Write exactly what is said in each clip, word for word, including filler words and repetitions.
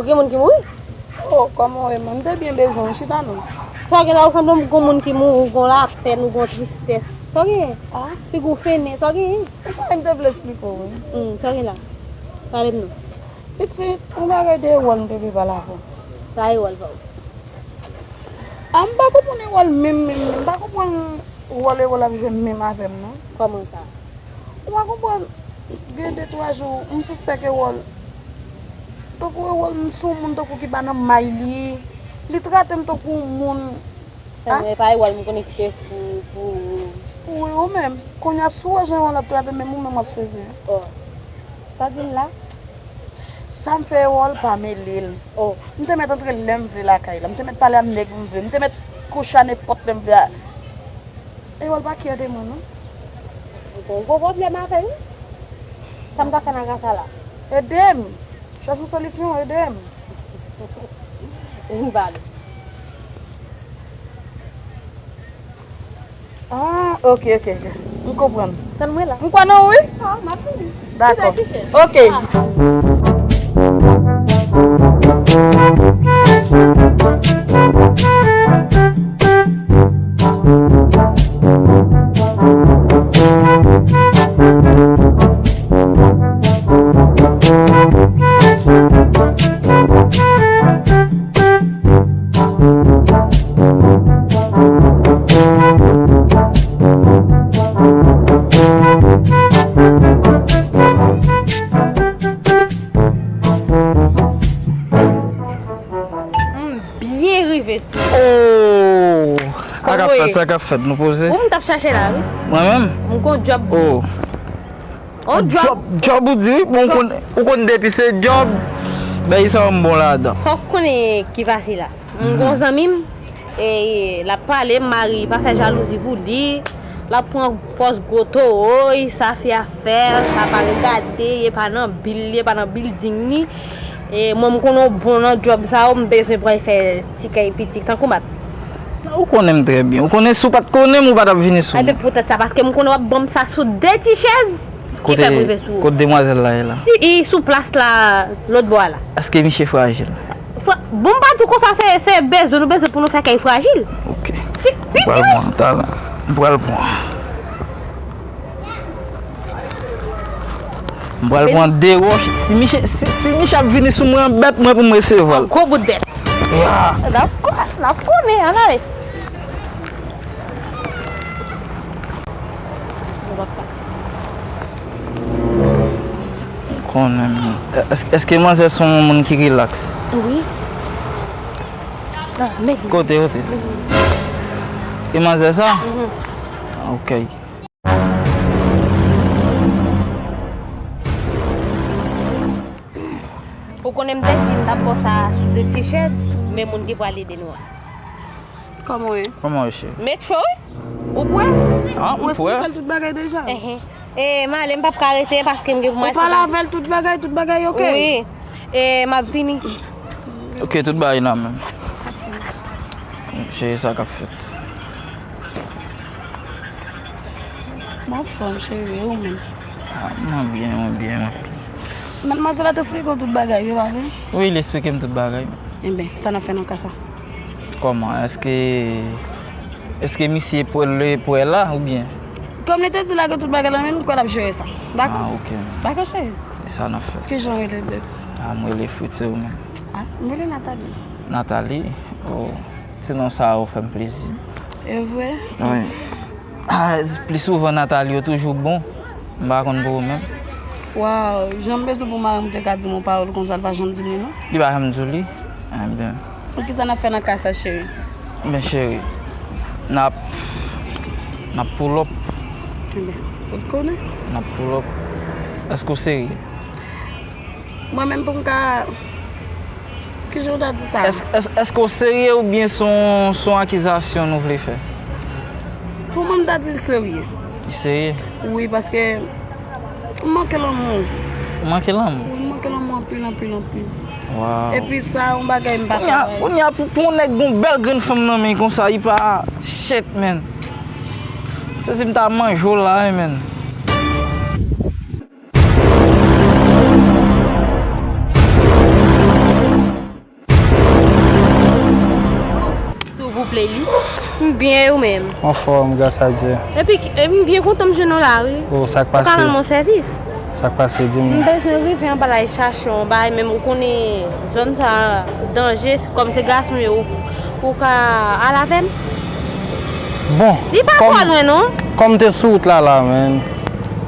Gen moun ki mouri? Oh, kòman w ye, man? M te byen bezwen w, chita non. Sa w gen la, ou sanble yon moun ki mouri, ou gon lapèn, ou gon tristès. Sa w genyen? Ah? Figi w fennen, sa w genyen? Ou konnen m te vle esplike w, wi. Hmm, sa w gen la? Pale m non. Pitit, yon bagay de Ewòl m te vle pale avè w. Sa Ewòl fè w? Ah, m pa konprann Ewòl menm, menm, menm. M pa konprann wòl Ewòl ap jwe menm avè m, non. Kòman sa? Ou pa konprann, gen de twa jou, m sispèk Ewòl. Tankou Ewòl, m sou moun tankou ki pa nan may li. Li trate m tankou yon moun. Ah? Fè mwen pa Ewòl, m konnen ki te fou pou. Pou ou menm. Kounye a, si w wè jan Ewòl ap trate m, menm ou menm w ap sezi. Oh. Sa di l la? Sa m fè Ewòl pa mele l. Oh. M te mèt antre lè m vle lakay la. M te mèt pale ak nèg m vle. M te mèt kouche a nenpòt lè m vle a. Ewòl pa kyè de mwen, non. Ou gon gwo pwoblèm avè l, wi. Sa m ka fè nan ka sa la? Ede m. Chèche yon solisyon, ede m. Vin pale. Ah, ok, ok, ok. M konprann. Tann mwen la. M kwè nan ou, wi. Ah, m ap vini. Dakò. Ok. M byen rive sou. Oh! Sa k ap fèt, sa k ap fèt, nou poze. Ou m t ap chache la, wi. Mwen menm? M gon djòb. Oh. On djòb. Djòb, djòb ou di, wi. Bon, ou konn, ou konn depi se djòb, bagay sa yo m bon ladan. Fòk konnen ki pase la. M gon zanmi m, e, l ap pale, m mari pa fè jalouzi pou li. L ap pran pòz gwo towo, sa fi a fè, sa pa regade, e pa nan bil li, e pa nan bilding li. E mwen, m konnen w bon nan djòb sa yo, m bezwen pou al fè ti kèy piti, tankou m ap. Ou konnen m trè byen. Ou konnen si w pa t konnen m, ou pa t ap vini sou mwen. Ebyen, poutèt sa, paske m konnen w ap ban m sa sou de ti chèz. Ki fè m rive sou ou. Kote demwazèl la ye la? Si, i sou plas la, lòt bò a la. Èske misye frajil? Fra-, bon, m pa di w konsa, se, se bezwen nou bezwen pou nou fè kèy frajil. Ok. M pral pran talè. M pral pran. M pral pran de wòch. Si misye, si, si misye ap vini sou mwen an bèt, mwen pou m resevwa l. Gwo bout bèt. Ya. N ap ko-, n ap konnen, ann ale. Konnen, men. Èske, èske manzè se yon moun ki rilaks? Wi. Ah, men. Kote, kote? E manzè sa? Mhm. Ok. Ou konnen m te di m t ap pran sa sou de ti chèz, men moun ki pral ede nou an. Kòman w ye? Kòman w ye, cheri? Met cho, wi. Ou prè? Ah, m prè. Ou eksplike l tout bagay deja? Enhen. E, m ale, m p ap ka rete paske m gen pou m al travay. Ou pale avè l tout bagay, tout bagay ok? Wi. E, m ap vini. Ok, tout bagay nan men m. Cheri, sa k ap fèt? M anfòm, cheri, e ou menm? Ah, mwen byen, mwen byen, mwen byen. Madmwazèl la te eksplike w tout bagay, wi, pa vre? Wi, li eksplike m tout bagay. Enben, sa n ap fè nan ka sa? Kòman? Èske, èske misye prè, prè la, oubyen? Kòm li te di lage tout bagay nan men m, m kwè l ap jere sa. Dakò? Ah, ok. Dakò, cheri. E sa n ap fè. Kijan w rele, beb? Ah, m rele Fritz, e ou menm? Ah, m rele Nathalie. Nathalie? Oh, ti non sa yo fè m plezi. E vre? Wi. Ah, pli souvan Nathalie yo toujou bon. M pa konn pou ou menm. Waw, jan m bezwen pou mari m te ka di m yon pawòl konsa, l pa janm di m li non. Li pa janm di w li? Enben. E kisa n ap fè nan ka sa, cheri? Men cheri, n ap, n ap pull up. Enben, ou t konnen? N ap pull up. Èske w serye? Mwen menm pou m ka, kijan w ta di sa? Èske, èske, èske w serye oubyen se yon, se yon akizasyon nou vle fè? Pou mwen, m ta di l serye. Li serye? Wi, paske m manke lanmou. Ou manke lanmou? Wi, m manke lanmou anpil, anpil, anpil. Waw. Epi sa, yon bagay m pa travay. Kounye a, pou, pou yon nèg gen yon bèl grenn fanm nan men konsa, li pa shit, man. Se si m ta manje w la, wi, man. Playlist. M byen, e ou menm? Anfòm, gras a Dye. Epi, epi m byen kontan m jwenn ou la, wi. Oh, sa k pase? Ou ka rann mwen sèvis? Sa k pase, di m? M bezwen rive anba la e chache yon bagay, men ou konnen zòn sa danje, kòm se gason ye, ou, ou ka al avè m? Bon, li pa twò lwen, non. Kòm m te sou wout la, la, men,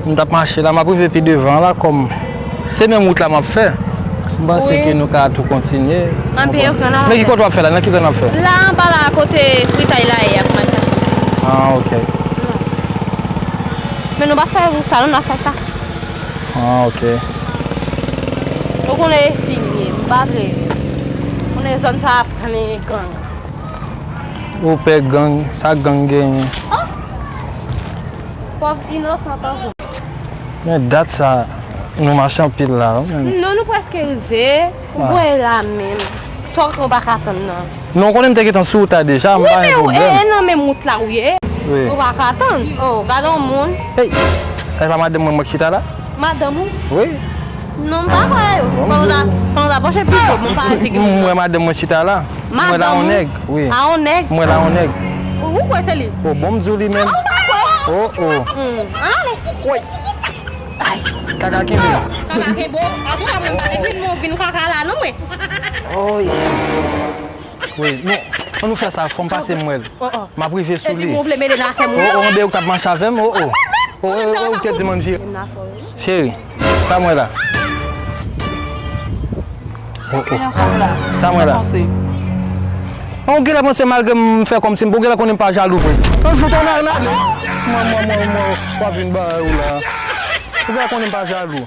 m t ap mache la, m ap rive pi devan la, kòm se menm wout la m ap fè. M panse ke nou ka tou kontinye. Anpi, ok, nan. Men ki kote w ap fè la? Nan ki zòn w ap fè? La anba la, kote fritay la ye, ap mache. Ah, ok. Men nou pa fè wout sa, non, n ap fè sa. Ah, ok. Ou konnen e fini, m pa vle. Ou konnen zòn sa ap plen gang. Ou pè gang, sa gang genyen? Oh! Pòv inosan tankou. Men dat sa, nou mache anpil la, wi, men. Non, nou prèske rive. Ou bwè la menm. Twò, ou pa ka tann, non. Non, ou konnen m te gentan sou wout la deja, m pa gen pwoblèm. Wi, men ou, e, e nan menm wout la ou ye. Wi. Ou pa ka tann. Oh, gade yon moun. Hey, sa e pa madanm mwen, mwen k chita la? Madanm ou? Wi. Non, m pa kwè yo. Pandan, pandan pwoche pi vo, bon, pa di ki moun. M wè madanm mwen chita la. Madanm ou? M wè la yon nèg, wi. A yon nèg? M wè la yon nèg. Ou, ou kwè se li? Oh, bon, m di w li menm. Oh, ou pa kwè? Oh, oh. Hmm. An ale. Woy. Ay. Kaka kenbe. Kaka kenbe. Antouka, mwen pa te vin, mwen vin kaka la, non, mwen. Oy. Wi, non, ann nou fè sa, fò m pase m wè l. Oh, oh. M ap rive sou li. Epi mwen vle mele nan afè moun. Oh, oh, anben ou k ap mache avè m, oh, oh. Oh, oh, oh, ou te di m ann vire. Cheri, sa m wè la? Oh, oh. Sa m wè la? Ou genlè panse malgre m fè kòmsi m, ou genlè konnen m pa jalou vre. Ann fout ann al, ann ale. Mwen, mwen, mwen, mwen, w ap vin bay ou la. Ou genlè konnen m pa jalou.